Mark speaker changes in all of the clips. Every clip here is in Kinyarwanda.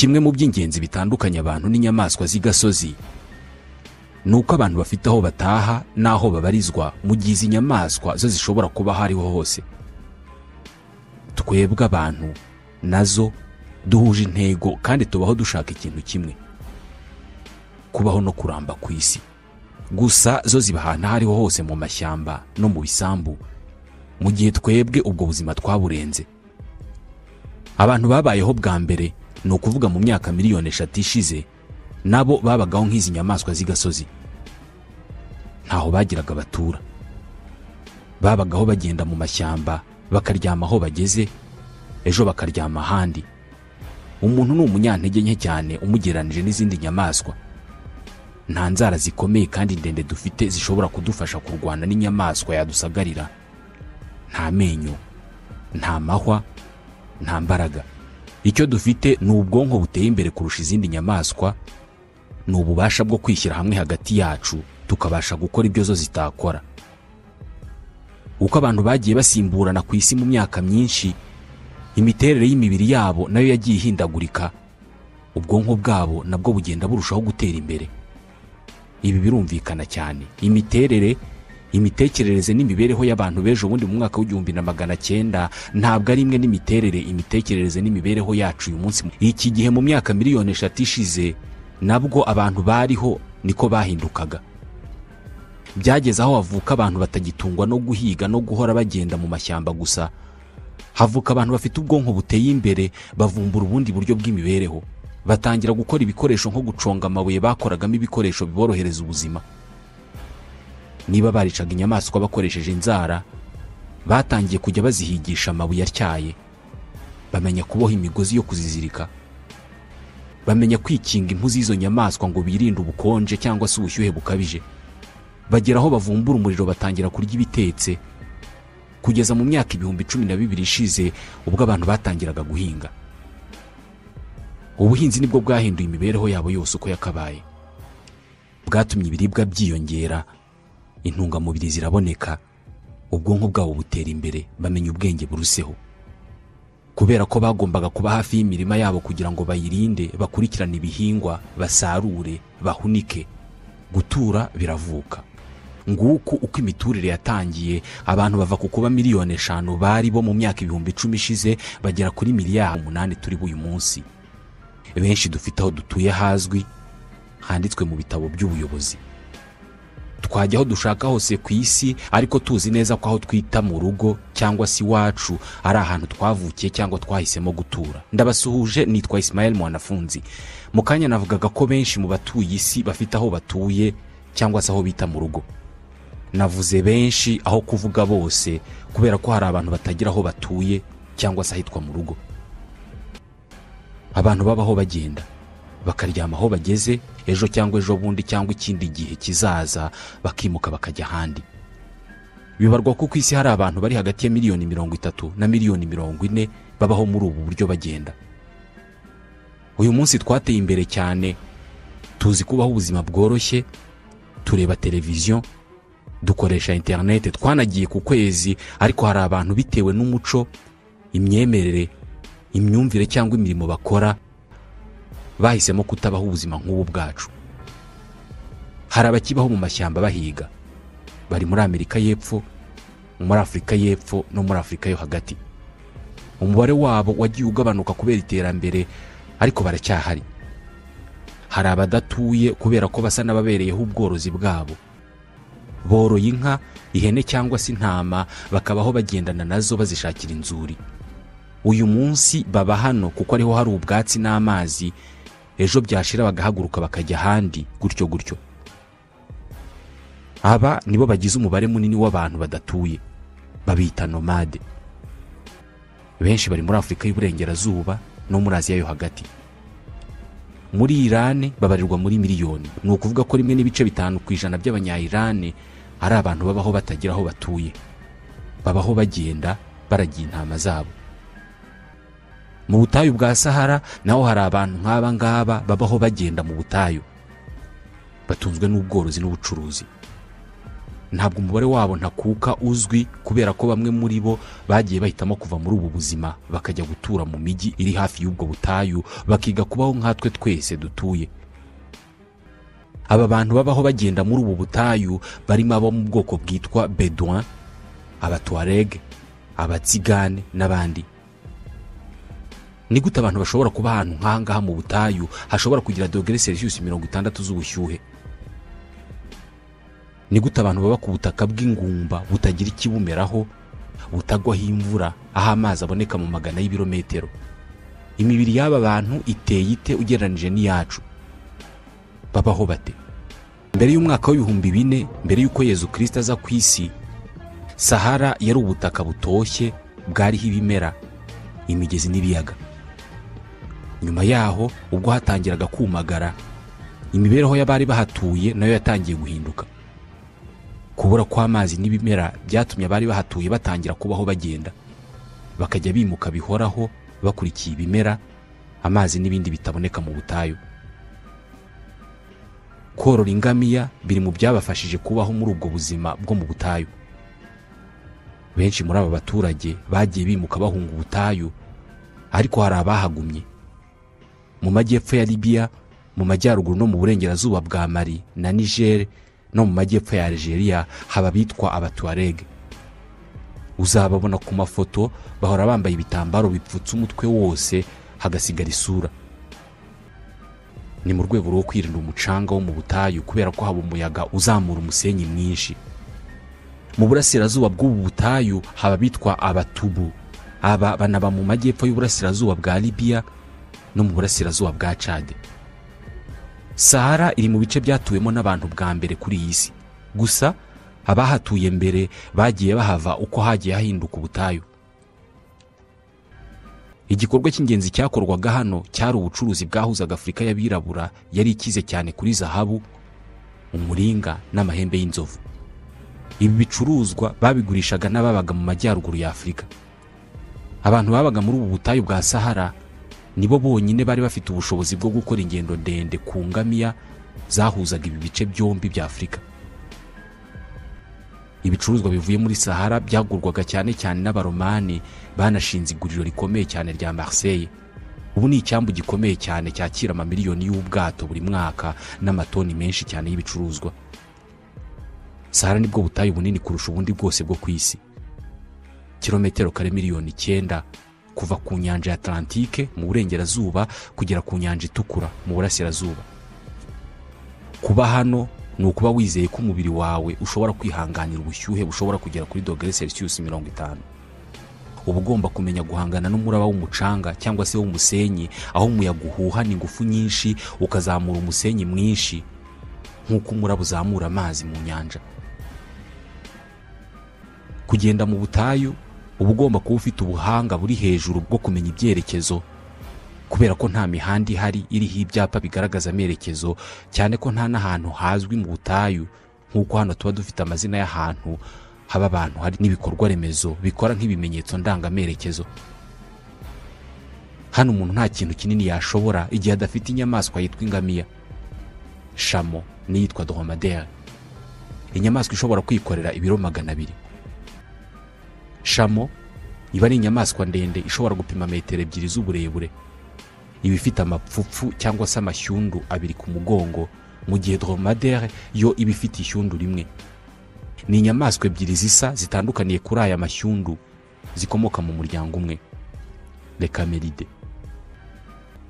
Speaker 1: Kimwe mu by'ingenzi bitandukanya abantu n'inyamaswa z'igasozi ni uko abantu bafite aho bataha n'aho babarizwa, mu gihe izi nyamaswa zo zishobora kuba aho ariho hose. Twebwe abantu nazo duhuje intego kandi tubaho dushaka ikintu kimwe: kubaho no kuramba ku isi. Gusa zo ziba ahantu aho ariho hose, mu mashyamba no mu bisambu, mu gihe twebwe ubwo buzima twaburenze. Abantu babayeho bwa mbere, ni ukuvuga mu myaka miliyoni 3 ishize, nabo babagaho nk'izi nyamaswa z'igasozi. Ntaho bagiraga batura, babagaho bagenda mu mashyamba, bakaryama aho bageze, ejo bakaryama ahandi. Umuntu ni umunyantege nke cyane umugereranije n'izindi nyamaswa. Nta nzara zikomeye kandi ndende dufite zishobora kudufasha kurwana n'inyamaswa yadusagarira. Nta menyo, nta mahwa, nta mbaraga. Icyo dufite ni ubwonko buteye imbere kurusha izindi nyamaswa, ni ububasha bwo kwishyira hamwe hagati yacu, tukabasha gukora ibyo zo zitakora. Uko abantu bagiye basimburana ku isi mu myaka myinshi, imiterere y'imibiri yabo nayo yagiye ihindagurika, ubwonko bwabo nabwo bugenda burushaho gutera imbere. Ibi birumvikana cyane. Imiterere, imitekerereze n'imibereho y'abantu b'ejo bundi mu mwaka w'1900 ntabwo ari imwe n'imiterere, imitekerereze n'imibereho yacu uyu munsi. Iki gihe, mu myaka miliyoni 3 ishize, nabwo abantu bariho niko bahindukaga. Byageze aho havuka abantu batagitungwa no guhiga no guhora bagenda mu mashyamba gusa. Havuka abantu bafite ubwonko buteye imbere, bavumbura ubundi buryo bw'imibereho, batangira gukora ibikoresho nko guconga amabuye bakoragamo ibikoresho biborohereza ubuzima. Niba baricaga inyamaswa bakoresheje inzara, batangiye kujya bazihigisha amabuye atyaye. Bamenya kuboha imigozi yo kuzizirika, bamenya kwikinga impu z'izo nyamaswa ngo birinde ubukonje cyangwa se ubushyuhe bukabije. Bagera aho bavumbura umuriro, batangira kurya ibitetse, kugeza mu myaka 12,000 ishize, ubwo abantu batangiraga guhinga. Ubuhinzi nibwo bwahinduye imibereho yabo yose uko yakabaye. Bwatumye ibiribwa byiyongera, intungamubiri ziraboneka, ubwonko bwabo butera imbere, bamenya ubwenge buruseho. Kubera ko bagombaga kuba hafi y'imirima yabo kugira ngo bayirinde, bakurikirane ibihingwa, basarure, bahunike, gutura biravuka. Nguku uko imiturire yatangiye. Abantu bava ku kuba miliyoni 5 bari bo mu myaka 10,000 ishize, bagera kuri miliyari 8 turi uyu munsi. Benshi dufite aho dutuye hazwi, handitswe mu bitabo by'ubuyobozi. Twajya aho dushaka hose ku isi, ariko tuzi neza ko aho twita mu rugo cyangwa se iwacu ari ahantu twavukiye cyangwa twahisemo gutura. Ndabasuhuje, nitwa Ismael Mwanafunzi. Mu kanya navugaga ko benshi mu batuye isi bafite aho batuye cyangwa se aho bita mu rugo. Navuze benshi aho kuvuga bose kubera ko hari abantu batagira aho batuye cyangwa se ahitwa mu rugo. Abantu babaho bagenda, bakaryama aho bageze, ejo cyangwa ejo bundi cyangwa ikindi gihe kizaza bakimuka bakajya ahandi. Bibarwa ko ku isi hari abantu bari hagati ya miliyoni 30 na miliyoni 40 babaho muri ubu buryo, bagenda. Uyu munsi twateye imbere cyane, tuzi kubaho ubuzima bworoshye, tureba televiziyo, dukoresha interineti, twanagiye ku kwezi. Ariko hari abantu, bitewe n'umuco, imyemerere, imyumvire cyangwa imirimo bakora, bahisemo kutabaho ubuzima nk'ubu bwacu. Hari abakibaho mu mashyamba bahiga, bari muri Amerika y'Epfo, muri Afurika y'Epfo no muri Afurika yo Hagati. Umubare wabo wagiye ugabanuka kubera iterambere, ariko baracyahari. Hari abadatuye kubera ko basa n'ababereyeho ubworozi bwabo. Boroye inka, ihene cyangwa se intama, bakabaho bagendana nazo, bazishakira inzuri. Uyu munsi baba hano kuko ariho hari ubwatsi n'amazi, ejo byashira bagahaguruka bakajya ahandi, gutyo gutyo. Aba nibo bagize umubare munini w'abantu badatuye, babita nomade. Benshi bari muri Afurika y'Uburengerazuba no muri Aziya yo Hagati. Muri Irani babarirwa muri miliyoni, ni ukuvuga ko 1.5% by'Abanya-Irani ari abantu babaho batagira aho batuye, babaho bagenda baragiye intama zabo. Mu butayu bwa Sahara naho hari abantu nk'aba ngaba babaho bagenda mu butayu, batunzwe n'ubworozi n'ubucuruzi. Ntabwo umubare wabo ntakuka uzwi kubera ko bamwe muri bo bagiye bahitamo kuva muri ubu buzima bakajya gutura mu mijyi iri hafi y'ubwo butayu, bakiga kubaho nkatwe twese dutuye. Aba bantu babaho bagenda muri ubu butayu barimo abo mu bwoko bwitwa Bedouin, Abatuareg, Abatsigane n'abandi. Ni gute abantu bashobora kuba ahantu nk'ahangaha mu butayu hashobora kugira dogere Celsius 60 z'ubushyuhe? Ni gute abantu baba ku butaka bw'ingumba butagira ikibumeraho, butagwaho imvura, aho amazi aboneka mu magana y'ibirometero? Imibiri y'aba bantu iteye ite ugereranije n'iyacu? Babaho bate? Mbere y'umwaka w'4000, mbere y'uko Yezu Kristo aza ku isi, Sahara yari ubutaka butoshye bwariho ibimera, imigezi n'ibiyaga. Nyuma yaho ubwo hatangiraga kumagara, imibereho y'abari bahatuye nayo yatangiye guhinduka. Kubura kw'amazi n'ibimera byatumye abari bahatuye batangira kubaho bagenda, bakajya bimuka bihoraho bakurikiye ibimera, amazi n'ibindi bitaboneka mu butayu. Korora ingamiya biri mu byabafashije kubaho muri ubwo buzima bwo mu butayu. Benshi muri aba baturage bagiye bimuka bahunga ubutayu, ariko hari abahagumye. Mu majyepfo ya Libya, mu majyaruguru no mu burengerazuba bwa Mali na Niger, no mu majyepfo ya Algeria haba bitwa Abatuareg. Uzababona ku mafoto bahora bambaye ibitambaro bipfutse umutwe wose hagasigara isura. Ni mu rwego rwo kwirinda umucanga wo mu butayu kubera ko haba umuyaga uzamura umusenyi mwinshi. Mu burasirazuba bw'ubu butayu haba bitwa Abatubu. Aba banaba mu majyepfo y'uburasirazuba bwa Libya no mu burasirazuba bwa Chad. Sahara iri mu bice byatuwemo n'abantu bwa mbere kuri iyi si. Gusa abahatuye mbere bagiye bahava uko hagiye hahinduka ubutayu. Igikorwa cy'ingenzi cyakorwaga hano cyari ubucuruzi bwahuzaga Afurika y'abirabura yari ikize cyane kuri zahabu, umuringa n'amahembe y'inzovu. Ibi bicuruzwa babigurishaga n'ababaga mu majyaruguru ya Afurika. Abantu babaga muri ubu butayu bwa Sahara nibo bonyine bari bafite ubushobozi bwo gukora ingendo ndende ku ngamiya zahuzaga ibi bice byombi bya Afurika. Ibicuruzwa bivuye muri Sahara byagurwaga cyane cyane n'Abaromani banashinze iguriro rikomeye cyane rya Marseille. Ubu ni icyambu gikomeye cyane cyakira amamiliyoni y'ubwato buri mwaka n'amatoni menshi cyane y'ibicuruzwa. Sahara nibwo butayu bunini kurusha ubundi bwose bwo ku isi. Kilometero kare miliyoni 9 kuva ku nyanja ya Atlantique mu burengerazuba kugera ku nyanja itukura mu burasirazuba. Kuba hano ni ukuba wizeye ko umubiri wawe ushobora kwihanganira ubushyuhe bushobora kugera kuri dogere Celsius 50. Uba ugomba kumenya guhangana n'umuraba w'umucanga cyangwa se w'umusenyi, aho umuyaga uhuhana ingufu nyinshi ukazamura umusenyi mwinshi nk'uko umuraba uzamura amazi mu nyanja. Kugenda mu butayu uba ugomba kuba ufite ubuhanga buri hejuru bwo kumenya ibyerekezo, kubera ko nta mihanda ihari iriho ibyapa bigaragaza amerekezo, cyane ko nta n'ahantu hazwi mu butayu nk'uko hano tuba dufite amazina y'ahantu haba abantu hari n'ibikorwa remezo bikora nk'ibimenyetso ndangamerekezo. Hano umuntu nta kintu kinini yashobora igihe adafite inyamaswa yitwa ingamiya, shamo n'iyitwa dromadaire, inyamaswa ishobora kwikorera ibiro 200. Shamo iba ari inyamaswa ndende ishobora gupima metero 2 z'uburebure, iba ifite amapfupfu cyangwa se amashyundu 2 ku mugongo, mu gihe dromadaire yo iba ifite ishyundu rimwe. Ni inyamaswa ebyiri zisa zitandukaniye kuri aya mashyundu, zikomoka mu muryango umwe, les Camelidae.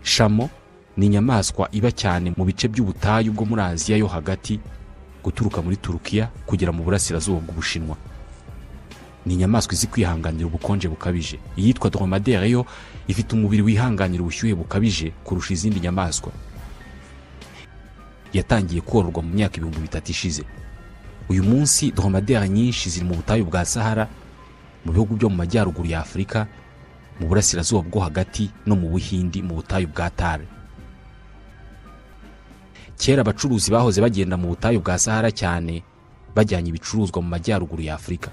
Speaker 1: Shamo ni inyamaswa iba cyane mu bice by'ubutayu bwo muri Aziya yo hagati, guturuka muri Turukiya kugera mu burasirazuba bw'Ubushinwa. Ni inyamaswa izi kwihanganira ubukonje bukabije. Iyitwa dromadaire yo ifite umubiri wihanganira ubushyuhe bukabije kurusha izindi nyamaswa. Yatangiye kororwa mu myaka 3000 ishize. Uyu munsi dromadaire nyinshi ziri mu butayu bwa Sahara, mu bihugu byo mu majyaruguru ya Afurika, mu burasirazuba bwo hagati no mu Buhindi mu butayu bwa Thar. Kera abacuruzi bahoze bagenda mu butayu bwa Sahara cyane bajyanye ibicuruzwa mu majyaruguru ya Afurika.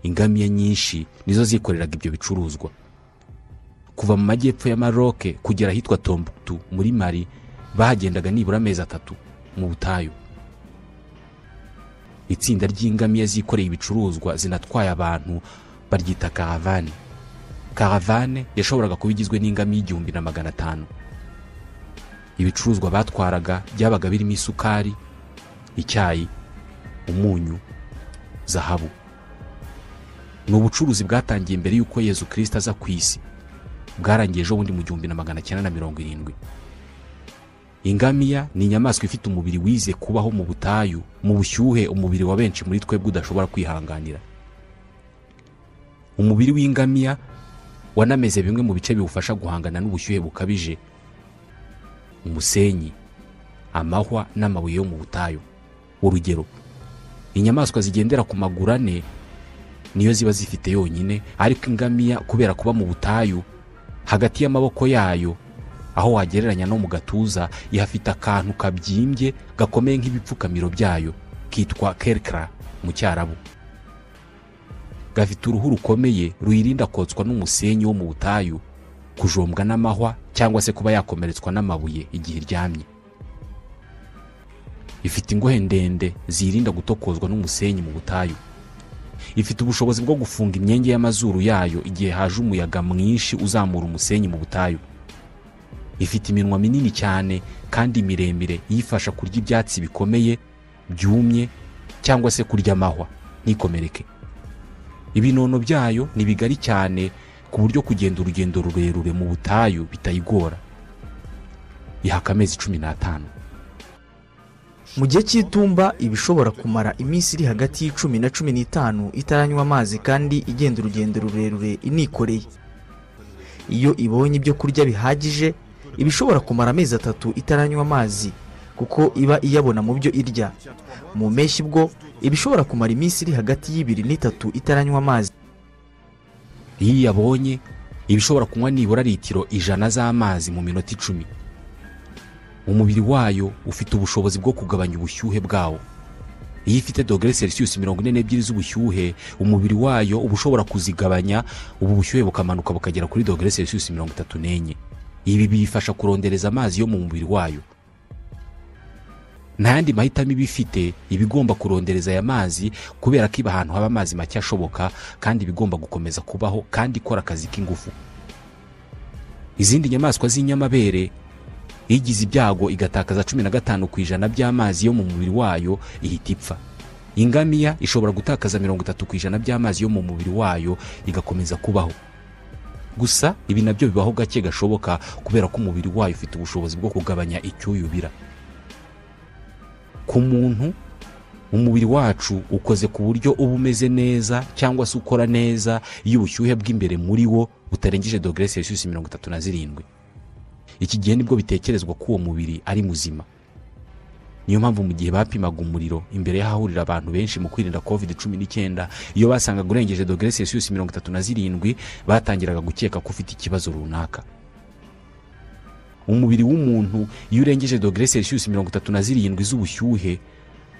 Speaker 1: Ingamiya nyinshi nizo zikoreraga ibyo bicuruzwa. Kuva mu majyepfo ya Maroc kugera ahitwa Tombouctou muri Mali bahagendaga nibura amezi 3 mu butayu. Itsinda ry'ingamiya zikoreye ibicuruzwa zinatwaye abantu baryita karavane. Karavane yashoboraga kuba igizwe n'ingamiya 1500. Ibicuruzwa batwaraga byabaga birimo isukari, icyayi, umunyu, zahabu. Ni ubucuruzi bwatangiye mbere y'uko Yezu Kristo aza ku isi, bwarangiye ejo bundi mu 1970. Ingamiya ni inyamaswa ifite umubiri wize kubaho mu butayu, mu bushyuhe umubiri wa benshi muri twebwe udashobora kwihanganira. Umubiri w'ingamiya wanameze bimwe mu bice biwufasha guhangana n'ubushyuhe bukabije, umusenyi, amahwa n'amabuye yo mu butayu. Urugero, inyamaswa zigendera ku maguru ane niyo ziba zifite yonyine, ariko ingamiya kubera kuba mu butayu, hagati y'amaboko yayo aho wagereranya no mu gatuza, ihafite akantu kabyimbye gakomeye nk'ibipfukamiro byayo, kitwa kerkra mu Cyarabu. Gafite uruhu rukomeye ruyirinda kotswa n'umusenyi wo mu butayu, kujombwa n'amahwa cyangwa se kuba yakomeretswa n'amabuye igihe iryamye. Ifite ingohe ndende ziyirinda gutokozwa n'umusenyi mu butayu. Ifite ubushobozi bwo gufunga imyenge y'amazuru yayo igihe haje umuyaga mwinshi uzamura umusenyi mu butayu. Ifite iminwa minini cyane kandi miremire yifasha kurya ibyatsi bikomeye byumye cyangwa se kurya amahwa ntikomereke. Ibinono byayo ni bigari cyane ku buryo kugenda urugendo rurerure mu butayu bitayigora. Ihaka amezi 15.
Speaker 2: Mu gihe cy'itumba iba ishobora kumara iminsi iri hagati y'10 na 15 itaranywa amazi kandi igenda urugendo rurerure inikoreye. Iyo ibonye ibyo kurya bihagije iba ishobora kumara amezi 3 itaranywa amazi kuko iba iyabona mu byo irya. Mu mpeshyi bwo iba ishobora kumara iminsi iri hagati y'2 n'3 itaranywa amazi.
Speaker 1: Iyo iyabonye iba ishobora kunywa nibura litiro 100 z'amazi mu minota 10. Umubiri wayo ufite ubushobozi bwo kugabanya ubushyuhe bwawo. Iyo ifite dogere Celsius 42 z'ubushyuhe, umubiri wayo uba ushobora kuzigabanya, ubu bushyuhe bukamanuka bukagera kuri dogere Celsius 34. Ibi biyifasha kurondereza amazi yo mu mubiri wayo. Nta yandi mahitamo iba ifite, iba igomba kurondereza aya mazi kubera ko iba ahantu haba amazi make ashoboka, kandi iba igomba gukomeza kubaho kandi ikora akazi k'ingufu. Izindi nyamaswa z'inyamabere igize ibyago igatakaza 15% by'amazi yo mu mubiri wayo ihita ipfa. Ingamiya ishobora gutakaza 30% by'amazi yo mu mubiri wayo igakomeza kubaho. Gusa ibi nabyo bibaho gake gashoboka kubera ko umubiri wayo ufite ubushobozi bwo kugabanya icyuyubira. Ku muntu, umubiri wacu ukoze ku buryo uba umeze neza cyangwa se ukora neza iyo ubushyuhe bw'imbere muri wo butarengeje dogere Celsius 37. Iki gihe nibwo bitekerezwa ko uwo mubiri ari muzima. Niyo mpamvu mu gihe bapimaga umuriro imbere y'ahahurira abantu benshi mu kwirinda COVID-19, iyo basangaga urengeje dogere Celsius 37 batangiraga gukeka ko ufite ikibazo runaka. Umubiri w'umuntu iyo urengeje dogere Celsius 37 z'ubushyuhe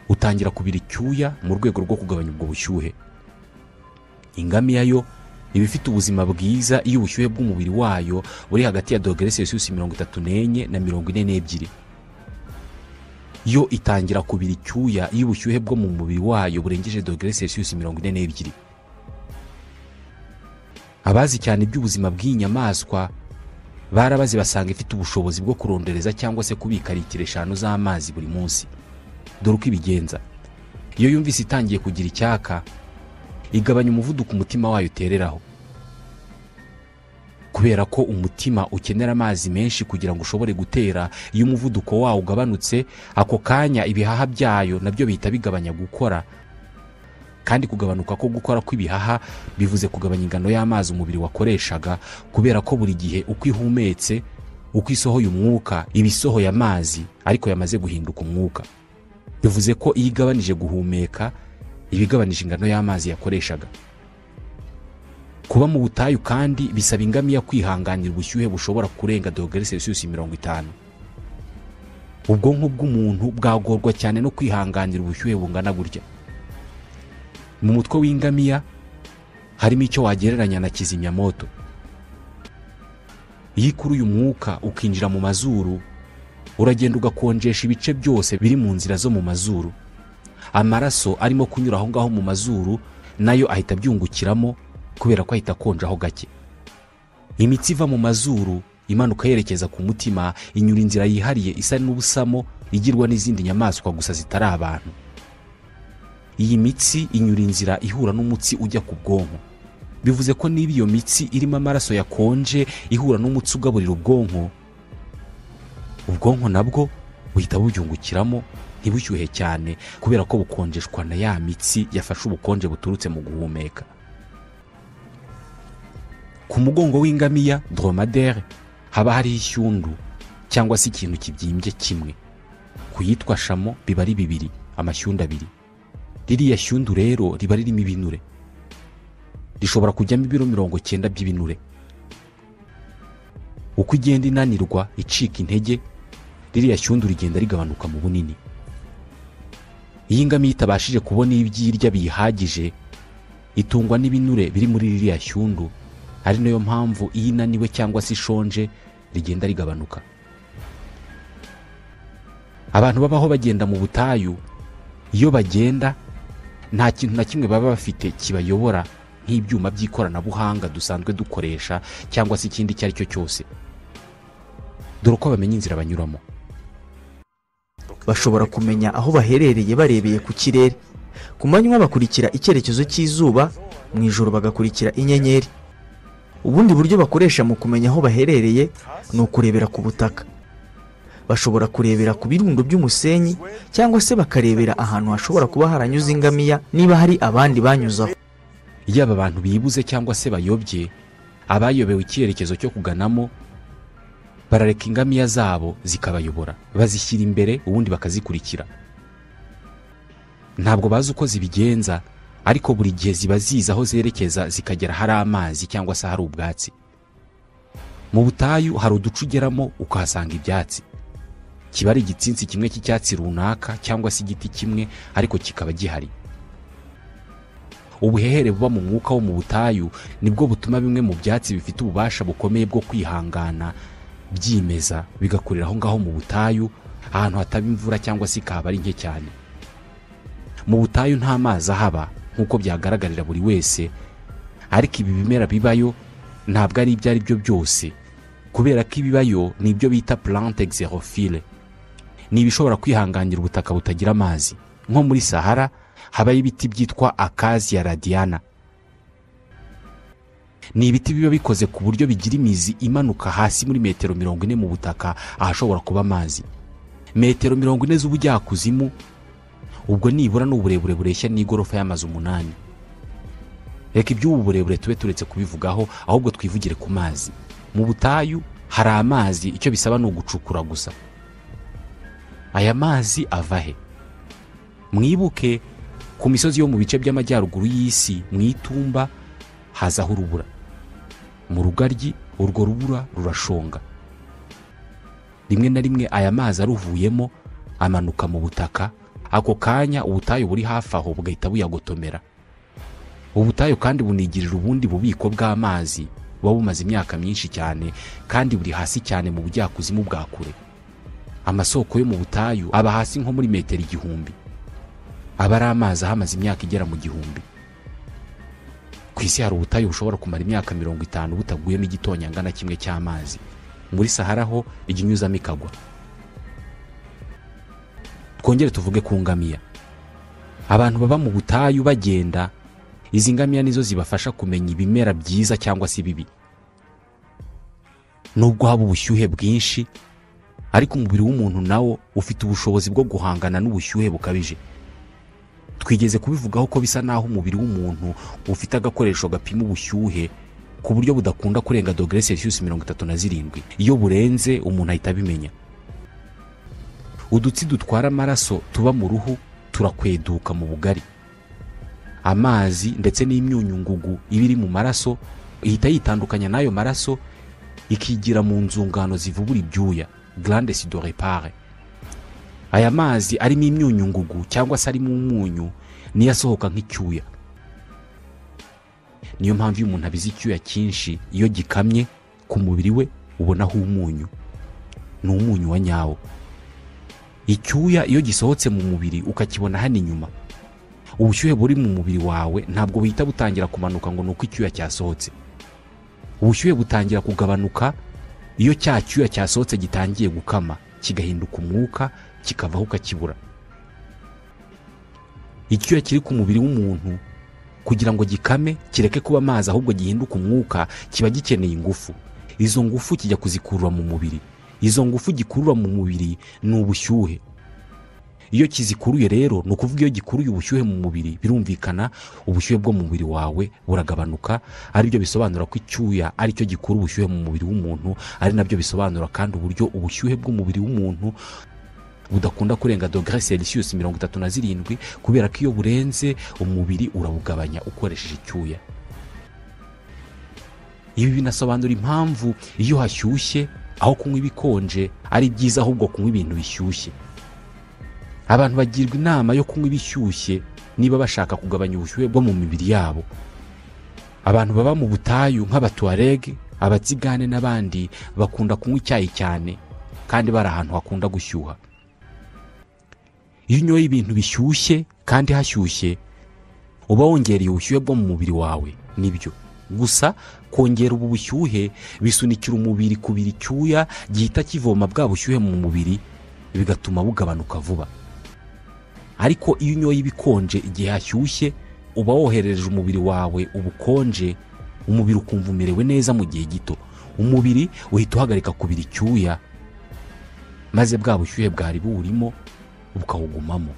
Speaker 1: utangira kubira icyuya mu rwego rwo kugabanya ubwo bushyuhe. Ingamiya yo iba ifite ubuzima bwiza iyo ubushyuhe bw'umubiri wayo buri hagati ya dogere Celsius 34 na 42. Yo itangira kubira icyuya iyo ubushyuhe bwo mu mubiri wayo burengeje dogere Celsius 42. Abazi cyane iby'ubuzima bw'inyamaswa barabazi basanga ifite ubushobozi bwo kurondereza cyangwa se kubika litiro 5 z'amazi buri munsi. Dore uko ibigenza. Iyo yumvise itangiye kugira icyaka, igabanya umuvuduko umutima wayo utereraho. Kubera ko umutima ukenera amazi menshi kugira ngo ushobore gutera, iyo umuvuduko wawo ugabanutse ako kanya ibihaha byayo nabyo bihita bigabanya gukora. Kandi kugabanuka ko gukora kw'ibihaha bivuze kugabanya ingano y'amazi umubiri wakoreshaga, kubera ko buri gihe uko ihumetse, uko isohoye umwuka, iba isohoye amazi ariko yamaze guhinduka umwuka. Bivuze ko iyo igabanije guhumeka, iba igabanije ingano y'amazi yakoreshaga. Kuba mu butayu kandi bisaba ingamiya kwihanganira ubushyuhe bushobora kurenga dogere Celsius 50. Ubwonko bw'umuntu bwagorwa cyane no kwihanganira ubushyuhe bungana gutya. Mu mutwe w'ingamiya harimo icyo wagereranya na kizimyamoto. Iyo ikuruye umwuka ukinjira mu mazuru, uragenda ugakonjesha ibice byose biri mu nzira zo mu mazuru. Amaraso arimo kunyura aho ngaho mu mazuru nayo ahita abyungukiramo kubera ko ahita akonjaho gake. Imitsi iva mu mazuru imanuka yerekeza ku mutima inyura inzira yihariye isa n'ubusamo igirwa n'izindi nyamaswa gusa zitari abantu. Iyi mitsi inyura inzira ihura n'umutsi ujya ku bwonko. Bivuze ko niba iyo mitsi irimo amaraso yakonje ihura n'umutsi ugaburira ubwonko, ubwonko nabwo buhita bubyungukiramo ntibushyuhe cyane kubera ko bukonjeshwa na ya mitsi yafashe ubukonje buturutse mu guhumeka. Ku mugongo w'ingamiya dromadaire haba hariho ishyundu cyangwa se ikintu kibyimbye kimwe. Ku yitwa shamo biba ari bibiri, amashyundu abiri. Ririya shyundu rero riba ririmo ibinure, rishobora kujyamo ibiro 90 by'ibinure. Uko igenda inanirwa icika intege, ririya shyundu rigenda rigabanuka mu bunini. Iyi ngamiya itabashije kubona ibyirya biyihagije itungwa n'ibinure biri muri ririya shyundu, ari nayo mpamvu iyo inaniwe cyangwa se ishonje rigenda rigabanuka. Abantu babaho bagenda mu butayu, iyo bagenda nta kintu na kimwe baba bafite kibayobora nk'ibyuma by'ikoranabuhanga dusanzwe dukoresha cyangwa se ikindi icyo ari cyo cyose. Dore uko bamenya inzira banyuramo.
Speaker 2: Bashobora kumenya aho baherereye barebeye ku kirere. Ku manywa bakurikira icyerekezo cy'izuba, mu ijoro bagakurikira inyenyeri. Ubundi buryo bakoresha mu kumenya aho baherereye ni ukurebera ku butaka. Bashobora kurebera ku birundo by'umusenyi cyangwa se bakarebera ahantu hashobora kuba haranyuze ingamiya niba hari abandi banyuzaho.
Speaker 1: Yaba abantu bibuze cyangwa se bayobye, abayobewe icyerekezo cyo kuganamo barareka ingamiya zabo zikabayobora, bazishyira imbere ubundi bakazikurikira. Ntabwo bazi uko zibigenza, ariko buri gihe ziba zizi aho zerekeza zikagera hari amazi cyangwa se hari ubwatsi. Mu butayu hari uduce ugeramo ukahasanga ibyatsi. Kiba ari igitsinsi kimwe cy'icyatsi runaka cyangwa se igiti kimwe, ariko kikaba gihari. Ubuhehere buba mu mwuka wo mu butayu nibwo butuma bimwe mu byatsi bifite ububasha bukomeye bwo kwihangana byimeza bigakurira aho ngaho mu butayu, ahantu hataba imvura cyangwa se ikaba ari nke cyane. Mu butayu nta mazi ahaba nk'uko byagaragarira buri wese, ariko ibi bimera bibayo ntabwo ari ibyo ari byo byose, kubera ko ibibayo ni ibyo bita plante xerophile. Ni ibishobora kwihanganira ubutaka butagira amazi. Nko muri Sahara habayo ibiti byitwa Acacia radiana. Ni ibiti biba bikoze ku buryo bigira imizi imanuka hasi muri metero 40 mu butaka ahashobora kuba amazi. Metero 40 z'ubujyakuzimu, ubwo nibura n'uburebure bureshya n'igorofa y'amazu 8. Reka iby'ubu burebure tube turetse kubivugaho, ahubwo twivugire ku mazi. Mu butayu hari amazi, icyo bisaba ni ugucukura gusa. Aya mazi ava he? Mwibuke ku misozi yo mu bice by'amajyaruguru y'isi, mu itumba hazaho urubura. Mu rugaryi urwo rubura rurashonga. Rimwe na rimwe aya mazi aruvuyemo amanuka mu butaka, ako kanya ubutayu buri hafi aho bugahita buyagotomera. Ubutayu kandi bunigirira ubundi bubiko bw'amazi buba bumaze imyaka myinshi cyane kandi buri hasi cyane mu bujyakuzimu bwa kure. Amasoko yo mu butayu aba hasi nko muri metero 1000. Aba ari amazi ahamaze imyaka igera mu 1000. Ku isi hari ubutayu bushobora kumara imyaka 50 butaguyemo igitonyanga na kimwe cy'amazi. Muri Sahara ho iginyuzamo ikagwa. Twongere tuvuge ku ngamiya. Abantu baba mu butayu bagenda, izi ngamiya nizo zibafasha kumenya ibimera byiza cyangwa se bibi. Nubwo haba ubushyuhe bwinshi, ariko umubiri w'umuntu nawo ufite ubushobozi bwo guhangana n'ubushyuhe bukabije. Twigeze kubivugaho ko bisa naho umubiri w'umuntu ufite agakoresho gapima ubushyuhe ku buryo budakunda kurenga dogere Celsius 37. Iyo burenze umuntu ahita abimenya. Udutsi dutwara amaraso tuba mu ruhu turakweduka mu bugari. Amazi ndetse n'imyunyungugu ibiri mu maraso ihita yitandukanya n'ayo maraso ikigira mu nzungano zivubura ibyuya, glande sudoripare. Aya mazi arimo imyunyungugu cyangwa se arimo umunyu niyo asohoka nk'icyuya. Niyo mpamvu iyo umuntu abize icyuya cyinshi, iyo gikamye ku mubiri we ubonaho umunyu. Ni umunyu wa nyawo. Icyuya iyo gisohotse mu mubiri ukakibona hano inyuma, Ubushyuhe buri mu mubiri wawe ntabwo buhita butangira kumanuka ngo ni uko icyuya cyasohotse. Ubushyuhe butangira kugabanuka iyo cya cyuya cyasohotse gitangiye gukama, kigahinduka umwuka, kikavaho ukakibura. Icyuya kiri ku mubiri w'umuntu kugira ngo gikame kireke kuba amazi ahubwo gihinduke umwuka, kiba gikeneye ingufu. Izo ngufu kijya kuzikurura mu mubiri. Izo ngufu gikurura mu mubiri ni ubushyuhe. Iyo kizikuruye rero, ni ukuvuga iyo gikuruye ubushyuhe mu mubiri, birumvikana ubushyuhe bwo mu mubiri wawe buragabanuka, aribyo bisobanura ko icyuya aricyo gikura ubushyuhe mu mubiri w'umuntu, ari nabyo bisobanura kandi uburyo ubushyuhe bw'umubiri w'umuntu budakunda kurenga dogere Celsius 37, kubera ko iyo burenze umubiri urabugabanya ukoresheje icyuya. Ibi binasobanura impamvu iyo hashyushye aho kunywa ibikonje ari byiza ahubwo kunywa ibintu bishyushye. Abantu bagirwa inama yo kunywa ibishyushye niba bashaka kugabanya ubushyuhe bwo mu mibiri yabo. Abantu baba mu butayu nk'abatuareg, abatsigane n'abandi bakunda kunywa icyayi cyane kandi bari ahantu hakunda gushyuha. Iyo unyoye ibintu bishyushye kandi hashyushye, uba wongereye ubushyuhe bwo mu mubiri wawe. Nibyo gusa kongera ubu bushyuhe bisunikira umubiri kubira icyuya gihita kivoma bwa bushyuhe mu mubiri, bigatuma bugabanuka vuba. Ariko iyo unyoye ibikonje igihe hashyushye, uba woherereje umubiri wawe ubukonje, umubiri ukumva umerewe neza mu gihe gito. Umubiri uhita uhagarika kubira icyuya, maze bwa bushyuhe bwari buwurimo bukawugumamo.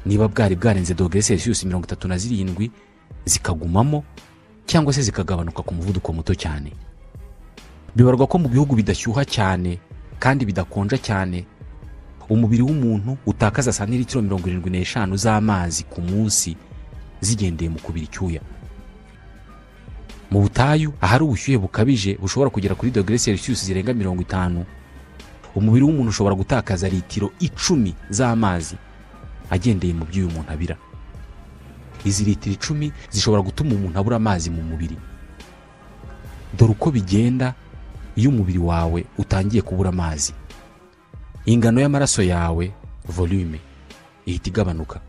Speaker 1: Niba bwari bwarenze dogere Celsius 37, zikagumamo cyangwa se zikagabanuka ku muvuduko muto cyane. Bibarwa ko mu bihugu bidashyuha cyane kandi bidakonja cyane, umubiri w'umuntu utakaza santiritiro 75 z'amazi ku munsi zigendeye mu kubira icyuya. Mu butayu ahari ubushyuhe bukabije bushobora kugera kuri dogere Celsius zirenga 50, umubiri w'umuntu ushobora gutakaza litiro 10 z'amazi agendeye mu by'uyu muntu abira. Izi litiro 10 zishobora gutuma umuntu abura amazi mu mubiri. Dore uko bigenda iyo umubiri wawe utangiye kubura amazi. Ingano y'amaraso yawe, volume, ihita igabanuka.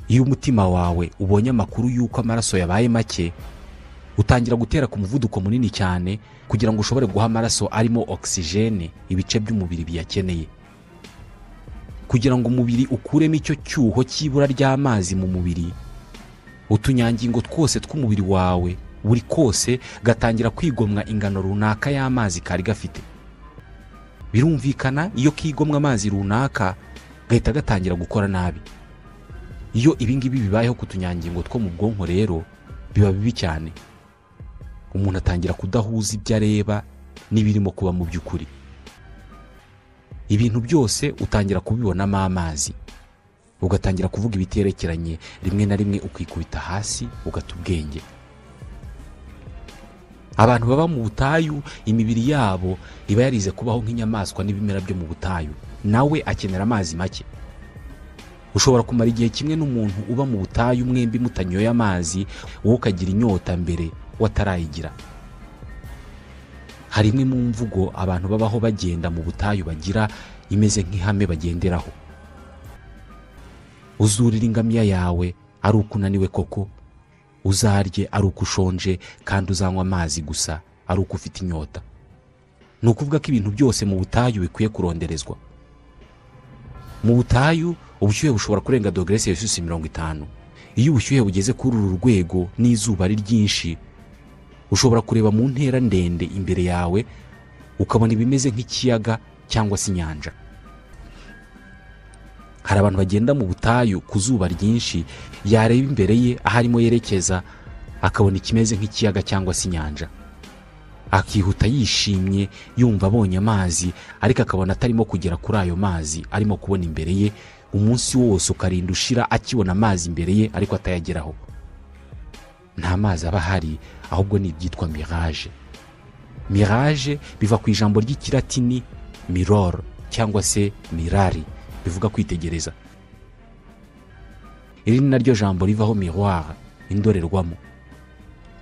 Speaker 1: Iyo umutima wawe ubonye amakuru y'uko amaraso yabaye make, utangira gutera ku muvuduko munini cyane kugira ngo ushobore guha amaraso arimo oxygene ibice by'umubiri biyakeneye. Kugira ngo umubiri ukuremo icyo cyuho cy'ibura ry'amazi mu mubiri, utunyangingo twose tw'umubiri wawe buri kose gatangira kwigomwa ingano runaka y'amazi kari gafite. Birumvikana iyo kigomwa amazi runaka gahita gatangira gukora nabi. Iyo ibingibi bibayeho ku tunyangingo two mu bwonko rero biba bibi cyane. Umuntu atangira kudahuza ibyo areba n'ibirimo kuba mu by'ukuri. Ibintu byose utangira kubibonamo amazi, ugatangira kuvuga ibiterekeranye, rimwe na rimwe ukikubita hasi ugata ubwenge. Abantu baba mu butayu imibiri yabo iba yarize kubaho nk'inyamaswa n'ibimera byo mu butayu, nawe akenera amazi make. Ushobora kumara igihe kimwe n'umuntu uba mu butayu mwembi mutanyoye amazi, wowe ukagira inyota mbere watarayigira. Hari imwe mu mvugo abantu babaho bagenda mu butayu bagira imeze nk'ihame bagenderaho. Uzurira ingamiya yawe ari uko unaniwe koko, uzarye ari uko ushonje, kandi uzanywa amazi gusa ari uko ufite inyota. Ni ukuvuga ko ibintu byose mu butayu bikwiye kuronderezwa. Mu butayu ubushyuhe bushobora kurenga dogere Celsius 50. Iyo ubushyuhe bugeze kuri uru rwego n'izuba ari ryinshi, ushobora kureba mu ntera ndende imbere yawe ukabona ibimeze nk'ikiyaga cyangwa se inyanja. Hari abantu bagenda mu butayu ku zuba ryinshi, yareba imbere ye aho arimo yerekeza akabona ikimeze nk'ikiyaga cyangwa se inyanja, akihuta yishimye yumva abonye amazi, ariko akabona atarimo kugera kuri ayo mazi arimo kubona imbere ye. Umunsi wose ukarinda ushira akibona amazi imbere ye ariko atayageraho. Nta mazi aba ahari, ahubwo ni ibyitwa mirage. Mirage biva ku ijambo ry'ikilatini mirror cyangwa se mirari, bivuga kwitegereza. Iri ni naryo jambo rivaho miroir, indorerwamo.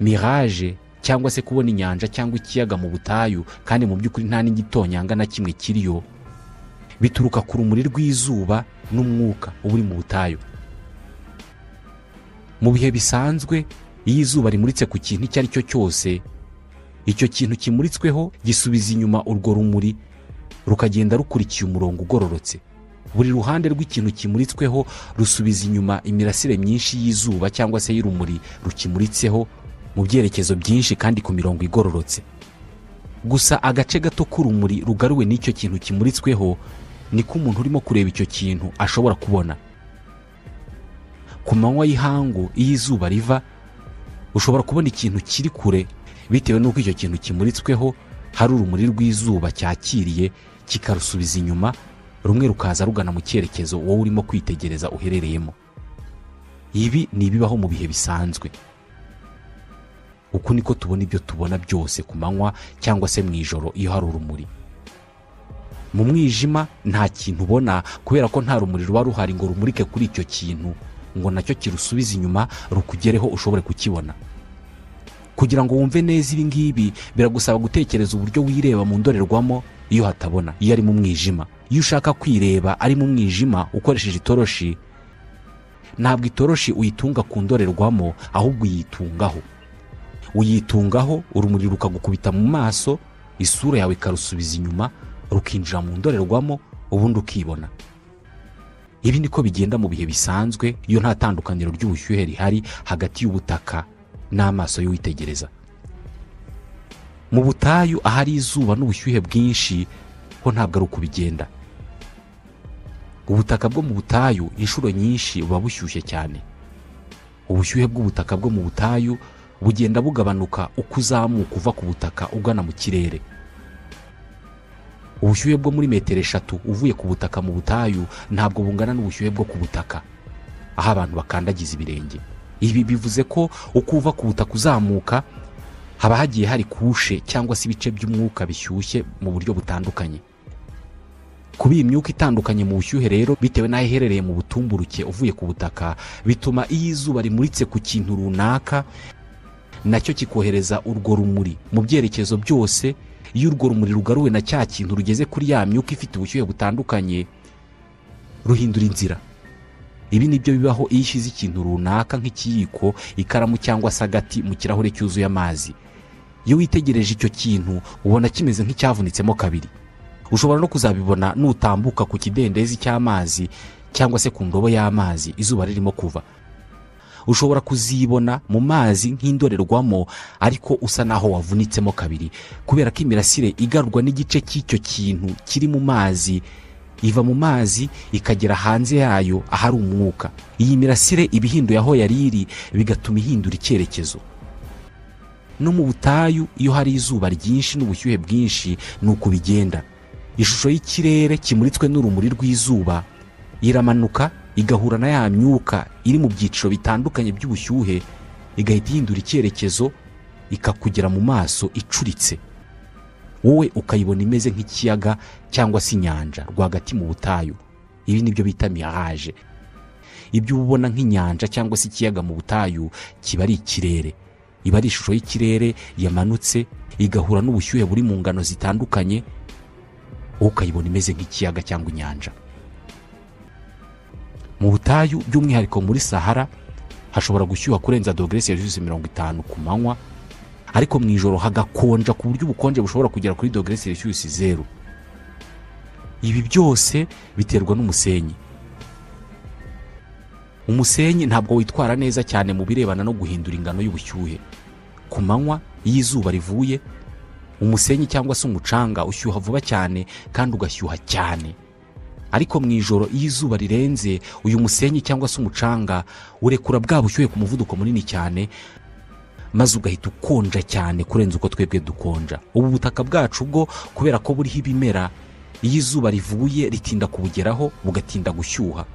Speaker 1: Mirage cyangwa se kubona inyanja cyangwa ikiyaga mu butayu kandi mu by'ukuri nta n'igitonyanga na kimwe kiriyo, Bituruka ku rumuri rw'izuba n'umwuka uba uri mu butayu. Mu bihe bisanzwe, iyo izuba rimuritse ku kintu icyo ari cyo cyose, icyo kintu kimuritsweho gisubiza inyuma urwo rumuri, rukagenda rukurikiye umurongo ugororotse. Buri ruhande rw'ikintu kimuritsweho rusubiza inyuma imirasire myinshi y'izuba cyangwa se y'urumuri rukimuritseho mu byerekezo byinshi kandi ku mirongo igororotse. Gusa agace gato k'urumuri rugaruwe n'icyo kintu kimuritsweho niko umuntu urimo kureba icyo kintu ashobora kubona. Ku manywa y'ihangu, iyo izuba riva, ushobora kubona ikintu kiri kure bitewe n'uko icyo kintu kimuritsweho hari urumuri rw'izuba cyakiriye kikarusubiza inyuma, rumwe rukaza rugana mu cyerekezo wowe urimo kwitegereza uherereyemo. Ibi ni ibibaho mu bihe bisanzwe. Uku niko tubona ibyo tubona byose ku manywa cyangwa se mu ijoro iyo hari urumuri. Mu mwijima nta kintu ubona kubera ko nta rumuri ruba ruhari ngo rumurike kuri icyo kintu ngo nacyo kirusubize inyuma rukugereho ushobore kukibona. Kugira ngo wumve neza ibi ngibi biragusaba gutekereza uburyo wireba mu ndorerwamo iyo hatabona, iyo ari mu mwijima. Iyo ushaka kwireba ari mu mwijima ukoresheje itoroshi, ntabwo itoroshi uyitunga ku ndorerwamo, ahubwo uyitungaho. Uyitungaho urumuri rukagukubita mu maso, isura yawe ikarusubiza inyuma, rukinjira mu ndorerwamo, ubundi ukibona. Ibi niko bigenda mu bihe bisanzwe iyo nta tandukaniro ry'ubushyuhe rihari hagati y'ubutaka n'amaso y'uwitegereza. Mu butayu ahari izuba n'ubushyuhe bwinshi ho ntabwo ari uko bigenda. Ubutaka bwo mu butayu inshuro nyinshi buba bushyushye cyane. Ubushyuhe bw'ubutaka bwo mu butayu bugenda bugabanuka uko uzamuka uva ku butaka ugana mu kirere. Ubushyuhe bwo muri metero 3 uvuye ku butaka mu butayu ntabwo bungana n'ubushyuhe bwo ku butaka aho abantu bakandagiza ibirenge. Ibi bivuze ko uko uva ku butaka uzamuka haba hagiye hari kushe cyangwa se ibice by'umwuka bishyushye mu buryo butandukanye. Kuba iyi myuka itandukanye mu bushyuhe rero bitewe n'aho iherereye mu butumburuke uvuye ku butaka, bituma iyo izuba rimuritse ku kintu runaka nacyo kikohereza urwo rumuri mu byerekezo byose. Iyo urwo rumuri rugaruwe na cya kintu rugeze kuri ya myuka ifite ubushyuhe butandukanye, ruhindura inzira. Ibi nibyo bibaho iyo ishyize ikintu runaka nk'ikiyiko, ikaramu cyangwa se agati mu kirahure cyuzuye amazi. Iyo witegereje icyo kintu ubona kimeze nk'icyavunitsemo kabiri. Ushobora no kuzabibona nutambuka ku kidendezi cy'amazi cyangwa se ku ndobo y'amazi izuba ririmo kuva. Ushobora kuzibona mu mazi nk'indorerwamo ariko usa naho wavunitsemo kabiri, kubera ko imirasire igarurwa n'igice cy'icyo kintu kiri mu mazi iva mu mazi ikagera hanze yayo ahari umwuka. Iyi mirasire iba ihinduye aho yari iri, bigatuma ihindura icyerekezo. No mu butayu iyo hari izuba ryinshi n'ubushyuhe bwinshi ni uko bigenda. Ishusho y'ikirere kimuritswe n'urumuri rw'izuba iramanuka igahura na ya myuka iri mu byiciro bitandukanye by'ubushyuhe, igahita ihindura icyerekezo ikakugera mu maso icuritse, wowe ukayibona imeze nk'ikiyaga cyangwa se inyanja rwagati mu butayu. Ibi nibyo bita mirage. Ibyo ubona nk'inyanja cyangwa se ikiyaga mu butayu kiba ari ikirere, iba ari ishusho y'ikirere yamanutse igahura n'ubushyuhe buri mu ngano zitandukanye, wowe ukayibona imeze nk'ikiyaga cyangwa inyanja. Mu butayu by'umwihariko muri Sahara hashobora gushyuha kurenza dogere Celsius 50 ku manywa, ariko mu ijoro hagakonja ku buryo ubukonje bushobora kugera kuri dogere Celsius 0. Ibi byose biterwa n'umusenyi. Umusenyi ntabwo witwara neza cyane mu birebana no guhindura ingano y'ubushyuhe. Ku manywa iyo izuba rivuye, umusenyi cyangwa se umucanga ushyuha vuba cyane kandi ugashyuha cyane. Ariko mu ijoro iyo izuba rirenze, uyu musenyi cyangwa se umucanga urekura bwa bushyuhe ku muvuduko munini cyane, maze ugahita ukonja cyane kurenza uko twebwe dukonja. Ubu butaka bwacu bwo kubera ko buriho ibimera, iyo izuba rivuye ritinda kubugeraho bugatinda gushyuha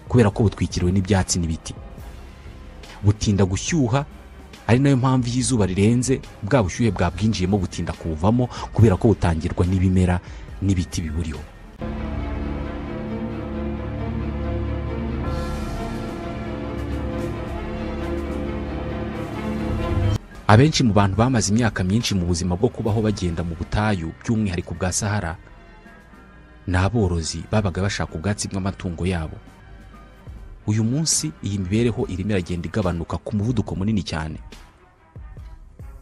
Speaker 1: kubera ko butwikiriwe n'ibyatsi n'ibiti. Butinda gushyuha, ari nayo mpamvu iyo izuba rirenze bwa bushyuhe bwabwinjiyemo butinda kuvamo kubera ko butangirwa n'ibimera n'ibiti biburiho. Abenshi mu bantu bamaze imyaka myinshi mu buzima bwo kubaho bagenda mu butayu by'umwihariko bwa Sahara, Ni aborozi babaga bashaka ubwatsi bw'amatungo yabo. Uyu munsi iyi mibereho irimo iragenda igabanuka ku muvuduko munini cyane.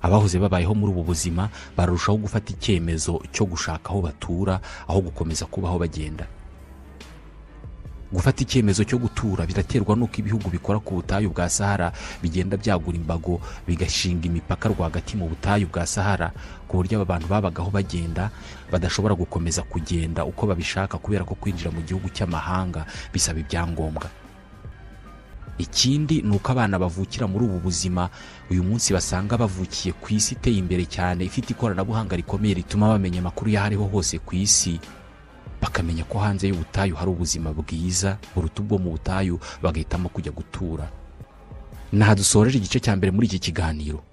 Speaker 1: Abahoze babayeho muri ubu buzima barushaho gufata icyemezo cyo gushaka aho batura aho gukomeza kubaho bagenda. Gufata icyemezo cyo gutura biraterwa n'uko ibihugu bikora ku butayu bwa Sahara bigenda byagura imbago, bigashinga imipaka rwagati mu butayu bwa Sahara, ku buryo aba bantu babagaho bagenda badashobora gukomeza kugenda uko babishaka, kubera ko kwinjira mu gihugu cy'amahanga bisaba ibyangombwa. Ikindi ni uko abana bavukira muri ubu buzima uyu munsi basanga bavukiye ku isi iteye imbere cyane, ifite ikoranabuhanga rikomeye rituma bamenya amakuru y'aho ariho hose ku isi, bakamenya ko hanze y'ubutayu hari ubuzima bwiza buruta ubwo mu butayu, bagahitamo kujya gutura. Naha dusoreje igice cya mbere muri iki kiganiro.